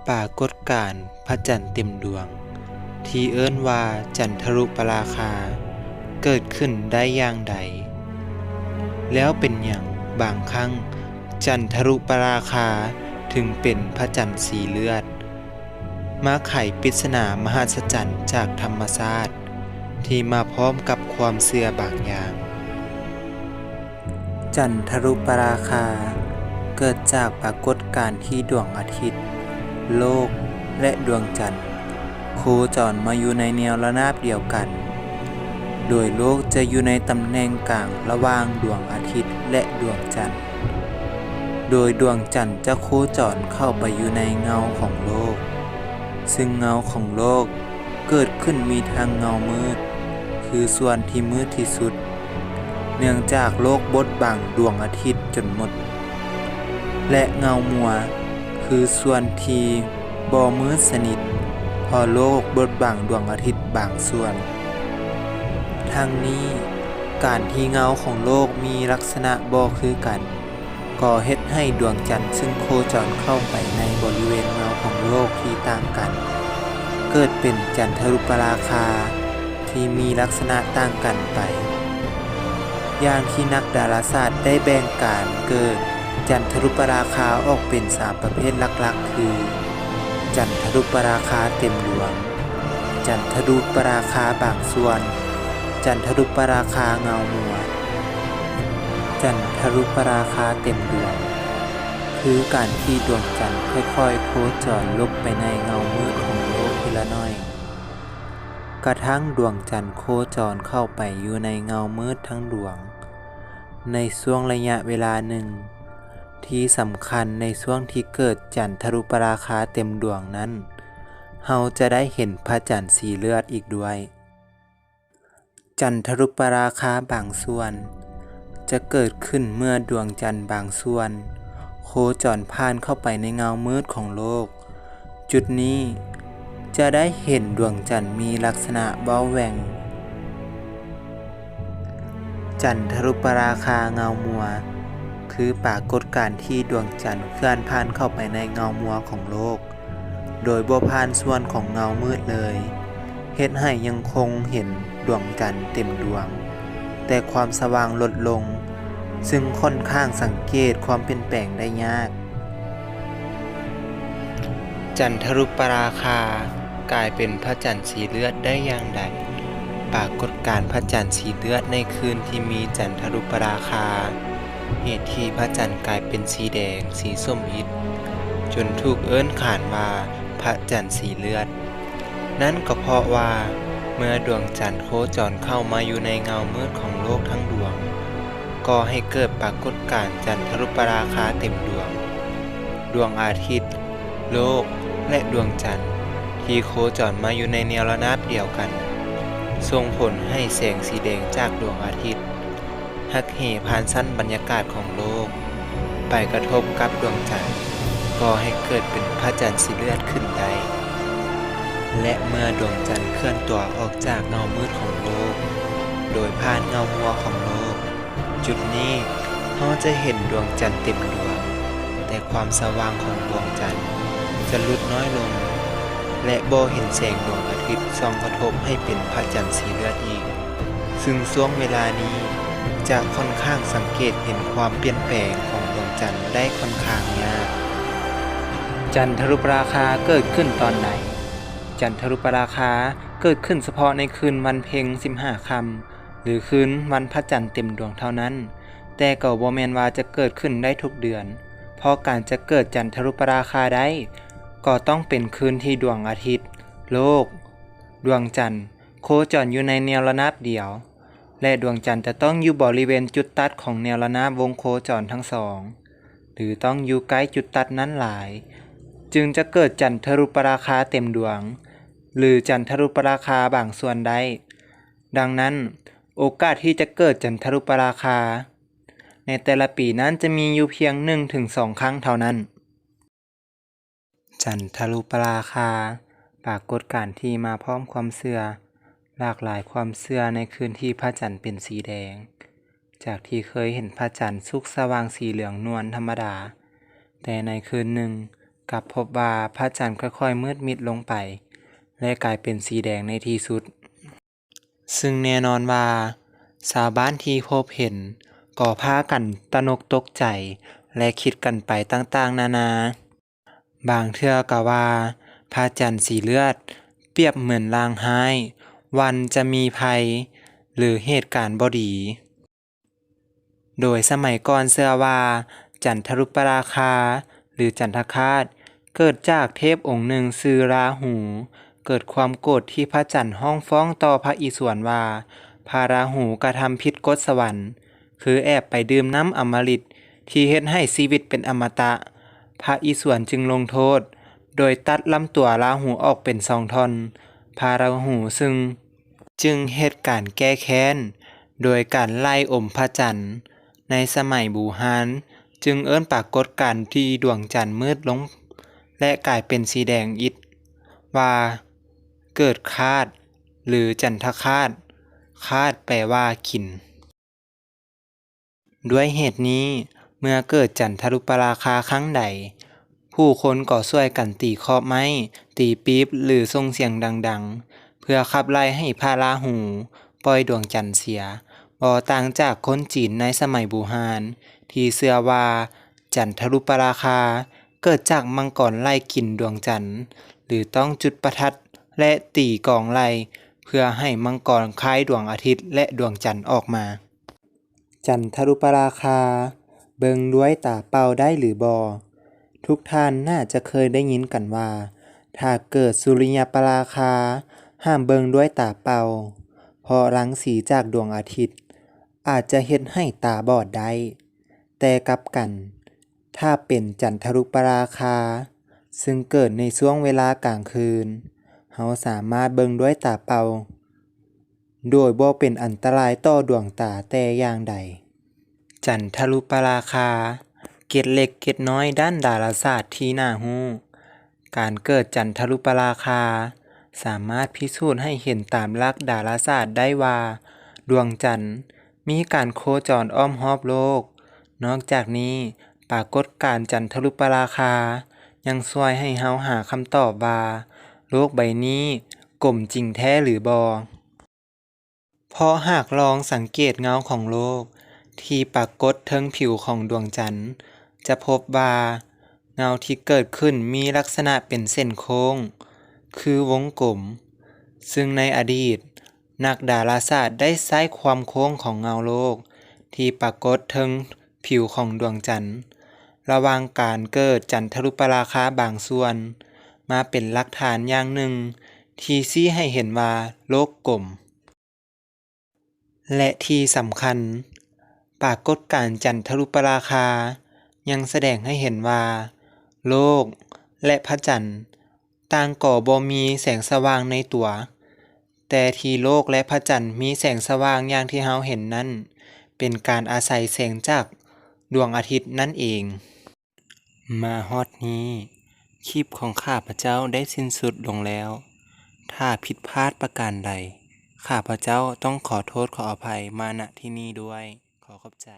ປາກົດການພະຈັນເຕັມດວງ ທີ່ເອີ້ນວ່າຈັນທະລຸປະລາຄາ ເກີດຂຶ້ນໄດ້ຢ່າງໃດ? ແລ້ວເປັນຫຍັງບາງຄັ້ງຈັນທະລຸປະລາຄາເຖິງເປັນພະຈັນສີເລືອດ? ມາໄຂປິດສະໜາມະຫັດສະຈັນຈາກທຳມະຊາດ ທີ່ມາພ້ອມກັບຄວາມເຊື່ອບາງຢ່າງ. ຈັນທະລຸປະລາຄາ ເກີດຈາກປາກົດການທີ່ດວງອາທິດ, ໂລກ ແລະ ດວງຈັນ ໂຄຈອນມາຢູ່ໃນແນວລະນາບດຽວກັນ, ໂດຍໂລກຈະຢູ່ໃນຕຳແໜ່ງກາງລະຫວ່າງດວງອາທິດ ແລະ ດວງຈັນ, ໂດຍດວງຈັນຈະໂຄຈອນເຂົ້າໄປຢູ່ໃນເງົາຂອງໂລກ, ຊຶ່ງເງົາຂອງໂລກເກີດຂຶ້ນມີທັງເງົາມືດ ຄືສ່ວນທີ່ມືດທີ່ສຸດ ເນື່ອງຈາກໂລກບົດບັງດວງອາທິດຈົນໝົດ ແລະ ເງົາມົວ ຄືສ່ວນທີ່ບໍ່ມືດສະໜິດ ເພາະໂລກບົດບັງດວງອາທິດບາງສ່ວນ. ທັງນີ້, ການທີ່ເງົາຂອງໂລກມີລັກສະນະບໍ່ຄືກັນ ກໍເຮັດໃຫ້ດວງຈັນຊຶ່ງໂຄຈອນເຂົ້າໄປໃນບໍລິເວນເງົາຂອງໂລກທີ່ຕ່າງກັນ ເກີດເປັນຈັນທະລຸປະລາຄາທີ່ມີລັກສະນະຕ່າງກັນໄປ. ຢ່າງທີ່ນັກດາລາສາດໄດ້ແບ່ງການເກີດຈັນທະລຸປະລາຄາອອກເປັນສາມປະເພດຫຼັກໆ ຄື ຈັນທະລຸປະລາຄາເຕັມດວງ, ຈັນທະລຸປະລາຄາບາງສ່ວນ, ຈັນທະລຸປະລາຄາເງົາມົວ. ຈັນທະລຸປະລາຄາເຕັມດວງ ຄືການທີ່ດວງຈັນຄ່ອຍໆໂຄຈອນຫຼົບໄປໃນເງົາມືດຂອງໂລກທີລະໜ້ອຍ, ກະທັ່ງດວງຈັນໂຄຈອນເຂົ້າໄປຢູ່ໃນເງົາມືດທັງດວງ ໃນຊ່ວງໄລຍະເວລາໜຶ່ງ. ທີ່ສຳຄັນ, ໃນຊ່ວງທີ່ເກີດຈັນທະລຸປະລາຄາເຕັມດວງນັ້ນ, ເຮົາຈະໄດ້ເຫັນພະຈັນສີເລືອດອີກດ້ວຍ. ຈັນທະລຸປະລາຄາບາງສ່ວນ ຈະເກີດຂຶ້ນເມື່ອດວງຈັນບາງສ່ວນໂຄຈອນຜ່ານເຂົ້າໄປໃນເງົາມືດຂອງໂລກ. ຈຸດນີ້ຈະໄດ້ເຫັນດວງຈັນມີລັກສະນະເວົ້າແຫວ່ງ. ຈັນທະລຸປະລາຄາເງົາມົວ ຄືປາກົດການທີ່ດວງຈັນເຄື່ອນຜ່ານເຂົ້າໄປໃນເງົາມົວຂອງໂລກ ໂດຍບໍ່ຜ່ານສ່ວນຂອງເງົາມືດເລີຍ, ເຮັດໃຫ້ຍັງຄົງເຫັນດວງຈັນເຕັມດວງ, ແຕ່ຄວາມສະຫວ່າງລົດລົງ, ຊຶ່ງຂ້ອນຂ້າງສັງເກດຄວາມປ່ຽນແປງໄດ້ຍາກ. ຈັນທະລຸປະລາຄາກາຍເປັນພະຈັນສີເລືອດໄດ້ຢ່າງໃດ? ປາກົດການພະຈັນສີເລືອດໃນຄືນທີ່ມີຈັນທະລຸປະລາຄາ ເຫດທີ່ພະຈັນກາຍເປັນສີແດງ, ສີສົ້ມອິດ, ຈົນຖືກເອີ້ນຂານວ່າພະຈັນສີເລືອດ ນັ້ນກໍເພາະວ່າເມື່ອດວງຈັນໂຄຈອນເຂົ້າມາຢູ່ໃນເງົາມືດຂອງໂລກທັງດວງ, ກໍ່ໃຫ້ເກີດປາກົດການຈັນທະລຸປະລາຄາເຕັມດວງ. ດວງອາທິດ, ໂລກ ແລະ ດວງຈັນທີ່ໂຄຈອນມາຢູ່ໃນແນວລະນາບດຽວກັນ ສົ່ງຜົນໃຫ້ແສງສີແດງຈາກດວງອາທິດ ຫັກເຫຜ່ານຊັ້ນບັນຍາກາດຂອງໂລກ ໄປກະທົບກັບດວງຈັນ, ກໍ່ໃຫ້ເກີດເປັນພະຈັນສີເລືອດຂຶ້ນໄດ້. ແລະ ເມື່ອດວງຈັນເຄື່ອນຕົວອອກຈາກເງົາມືດຂອງໂລກ ໂດຍຜ່ານເງົາມົວຂອງໂລກ, ຈຸດນີ້ເຮົາຈະເຫັນດວງຈັນເຕັມດວງ, ແຕ່ຄວາມສະຫວ່າງຂອງດວງຈັນຈະຫຼຸດນ້ອຍລົງ ແລະ ບໍ່ເຫັນແສງດວງອາທິດສ່ອງກະທົບໃຫ້ເປັນພະຈັນສີເລືອດອີກ. ຊຶ່ງຊ່ວງເວລານີ້ຈະຂ້ອນຂ້າງສັງເກດເຫັນຄວາມປ່ຽນແປງຂອງດວງຈັນໄດ້ຂ້ອນຂ້າງຍາກ. ຈັນທະລຸປະລາຄາເກີດຂຶ້ນຕອນໃດ? ຈັນທະລຸປະລາຄາເກີດຂຶ້ນສະເພາະໃນຄືນວັນເພັງສິບຫ້າຄ່ຳ ຫຼື ຄືນວັນພະຈັນເຕັມດວງເທົ່ານັ້ນ, ແຕ່ກໍບໍ່ແມ່ນວ່າຈະເກີດຂຶ້ນໄດ້ທຸກເດືອນ, ເພາະການຈະເກີດຈັນທະລຸປະລາຄາໄດ້ ກໍຕ້ອງເປັນຄືນທີ່ດວງອາທິດ, ໂລກ, ດວງຈັນ ໂຄຈອນຢູ່ໃນແນວລະນາບດຽວ ແລະ ດວງຈັນຈະຕ້ອງຢູ່ບໍລິເວນຈຸດຕັດຂອງແນວລະນາບວົງໂຄຈອນທັງສອງ ຫຼື ຕ້ອງຢູ່ໃກ້ຈຸດຕັດນັ້ນຫຼາຍ, ຈຶ່ງຈະເກີດຈັນທະລຸປະລາຄາເຕັມດວງ ຫຼື ຈັນທະລຸປະລາຄາບາງສ່ວນໄດ້. ດັ່ງນັ້ນ, ໂອກາດທີ່ຈະເກີດຈັນທະລຸປະລາຄາໃນແຕ່ລະປີນັ້ນຈະມີຢູ່ພຽງໜຶ່ງເຖິງສອງຄັ້ງເທົ່ານັ້ນ. ຈັນທະລຸປະລາຄາ, ປາກົດການທີ່ມາພ້ອມຄວາມເຊື່ອ. ຫຼາກຫຼາຍຄວາມເຊື່ອໃນຄືນທີ່ພະຈັນເປັນສີແດງ, ຈາກທີ່ເຄີຍເຫັນພະຈັນສຸກສະຫວ່າງສີເຫຼືອງນວນທຳມະດາ, ແຕ່ໃນຄືນໜຶ່ງ ກັບພົບວ່າພະຈັນຄ່ອຍໆມືດມິດລົງໄປ ແລະ ກາຍເປັນສີແດງໃນທີ່ສຸດ. ຊຶ່ງແນ່ນອນວ່າຊາວບ້ານທີ່ພົບເຫັນກໍພາກັນຕະໜົກຕົກໃຈ ແລະ ຄິດກັນໄປຕ່າງໆນານາ. ບາງເທື່ອກໍວ່າພະຈັນສີເລືອດປຽບເໝືອນລາງຮ້າຍ ວັນຈະມີໄພ ຫຼື ເຫດການບໍ່ດີ. ໂດຍສະໄໝກ່ອນເຊື່ອວ່າຈັນທະລຸປະລາຄາ ຫຼື ຈັນທະຄາດ ເກີດຈາກເທບອົງໜຶ່ງຊື່ລາຫູ ເກີດຄວາມໂກດທີ່ພະຈັນຮ້ອງຟ້ອງຕໍ່ພະອິສວນວ່າ ພະລາຫູກະທຳຜິດກົດສະຫວັນ ຄືແອບໄປດື່ມນ້ຳອຳມະລິດທີ່ເຮັດໃຫ້ຊີວິດເປັນອະມະຕະ. ພະອິສວນຈຶ່ງລົງໂທດໂດຍຕັດລຳຕົວລາຫູອອກເປັນສອງທ່ອນ. ພະລາຫູຊຶ່ງ ຈຶ່ງເຮັດການແກ້ແຄ້ນໂດຍການໄລ່ອົມພະຈັນ. ໃນສະໄໝບູຮານຈຶ່ງເອີ້ນປາກົດການທີ່ດວງຈັນມືດລົງ ແລະ ກາຍເປັນສີແດງອິດວ່າ ເກີດຄາດ ຫຼື ຈັນທະຄາດ, ຄາດແປວ່າກິນ. ດ້ວຍເຫດນີ້, ເມື່ອເກີດຈັນທະລຸປະລາຄາຄັ້ງໃດ, ຜູ້ຄົນກໍຊ່ວຍກັນຕີຄອບໄມ້, ຕີປີບ ຫຼື ສົ່ງສຽງດັງໆ ເພື່ອຂັບໄລ່ໃຫ້ພະລາຫູປ່ອຍດວງຈັນເສຍ. ບໍ່ຕ່າງຈາກຄົນຈີນໃນສະໄໝບູຮານ ທີ່ເຊື່ອວ່າຈັນທະລຸປະລາຄາເກີດຈາກມັງກອນໄລ່ກິນດວງຈັນ ຫຼື ຕ້ອງຈຸດປະທັດ ແລະ ຕີກອງໄລ່ ເພື່ອໃຫ້ມັງກອນຄາຍດວງອາທິດ ແລະ ດວງຈັນອອກມາ. ຈັນທະລຸປະລາຄາ ເບິ່ງດ້ວຍຕາເປົ່າໄດ້ຫຼືບໍ່? ທຸກທ່ານໜ້າຈະເຄີຍໄດ້ຍິນກັນວ່າ ຖ້າເກີດສຸລິຍະປະລາຄາ ຫ້າມເບິ່ງດ້ວຍຕາເປົ່າ, ເພາະລັງສີຈາກດວງອາທິດອາດຈະເຮັດໃຫ້ຕາບອດໄດ້. ແຕ່ກັບກັນ, ຖ້າເປັນຈັນທະລຸປະລາຄາ ຊຶ່ງເກີດໃນຊ່ວງເວລາກາງຄືນ, ເຮົາສາມາດເບິ່ງດ້ວຍຕາເປົ່າ ໂດຍບໍ່ເປັນອັນຕະລາຍຕໍ່ດວງຕາແຕ່ຢ່າງໃດ. ຈັນທະລຸປະລາຄາ ເກຣັດເລັກເກຣັດນ້ອຍດ້ານດາລາສາດທີ່ໜ້າຮູ້. ການເກີດຈັນທະລຸປະລາຄາ ສາມາດພິສູດໃຫ້ເຫັນຕາມຫຼັກດາລາສາດໄດ້ວ່າ ດວງຈັນມີການໂຄຈອນອ້ອມຮອບໂລກ. ນອກຈາກນີ້, ປາກົດການຈັນທະລຸປະລາຄາ ຍັງຊ່ວຍໃຫ້ເຮົາຫາຄຳຕອບວ່າ ໂລກໃບນີ້ກົມຈິງແທ້ຫຼືບໍ່. ເພາະຫາກລອງສັງເກດເງົາຂອງໂລກທີ່ປາກົດເທິງຜິວຂອງດວງຈັນ, ຈະພົບວ່າເງົາທີ່ເກີດຂຶ້ນມີລັກສະນະເປັນເສັ້ນໂຄ້ງ ຄືວົງກົມ, ຊຶ່ງໃນອະດີດ, ນັກດາລາສາດໄດ້ໃຊ້ຄວາມໂຄ້ງຂອງເງົາໂລກທີ່ປາກົດເທິງຜິວຂອງດວງຈັນ ລະຫວ່າງການເກີດຈັນທະລຸປະລາຄາບາງສ່ວນ ມາເປັນຫຼັກຖານຢ່າງໜຶ່ງທີ່ຊີ້ໃຫ້ເຫັນວ່າໂລກກົມ. ແລະ ທີ່ສຳຄັນ, ປາກົດການຈັນທະລຸປະລາຄາຍັງສະແດງໃຫ້ເຫັນວ່າ ໂລກ ແລະ ພະຈັນຕ່າງກໍບໍ່ມີແສງສະຫວ່າງໃນຕົວ, ແຕ່ທີ່ໂລກ ແລະ ພະຈັນມີແສງສະຫວ່າງຢ່າງທີ່ເຮົາເຫັນນັ້ນ ເປັນການອາໄສແສງຈາກດວງອາທິດນັ້ນເອງ. ມາຮອດນີ້, ຄລິບຂອງຂ້າພະເຈົ້າໄດ້ສິ້ນສຸດລົງແລ້ວ. ຖ້າຜິດພາດປະການໃດ, ຂ້າພະເຈົ້າຕ້ອງຂໍໂທດຂໍອະໄພມາ ນະ ທີ່ນີ້ດ້ວຍ. ຂໍຂອບໃຈ.